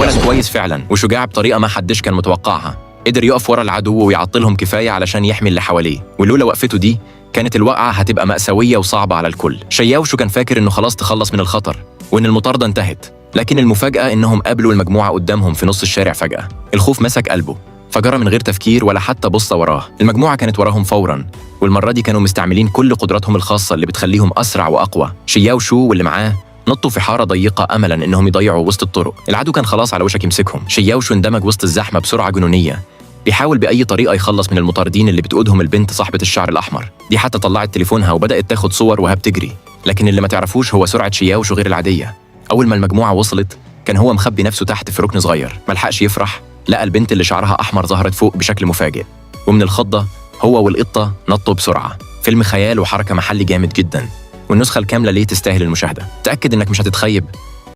ولد كويس فعلا وشجاع بطريقة ما حدش كان متوقعها. قدر يقف ورا العدو ويعطلهم كفاية علشان يحمي اللي حواليه، ولولا وقفته دي كانت الوقعة هتبقى مأساوية وصعبة على الكل. شياوشو كان فاكر انه خلاص تخلص من الخطر وان المطاردة انتهت، لكن المفاجأة انهم قابلوا المجموعة قدامهم في نص الشارع فجأة. الخوف مسك قلبه فجرى من غير تفكير ولا حتى بصة وراه. المجموعة كانت وراهم فورا، والمرة دي كانوا مستعملين كل قدراتهم الخاصة اللي بتخليهم أسرع وأقوى. شياوشو واللي معاه نطوا في حارة ضيقة أملا إنهم يضيعوا وسط الطرق. العدو كان خلاص على وشك يمسكهم. شياوشو اندمج وسط الزحمة بسرعة جنونية، بيحاول بأي طريقة يخلص من المطاردين اللي بتقودهم البنت صاحبة الشعر الأحمر دي. حتى طلعت تليفونها وبدأت تاخد صور وهي بتجري. لكن اللي ما تعرفوش هو سرعة شياوشو غير العادية. أول ما المجموعة وصلت كان هو مخبي نفسه تحت في ركن صغير. ملحقش يفرح، لقى البنت اللي شعرها أحمر ظهرت فوق بشكل مفاجئ، ومن الخضة هو والقطة نطوا بسرعة. فيلم خيال وحركة محلي جامد جدا، والنسخة الكاملة ليه تستاهل المشاهدة. تأكد إنك مش هتتخيب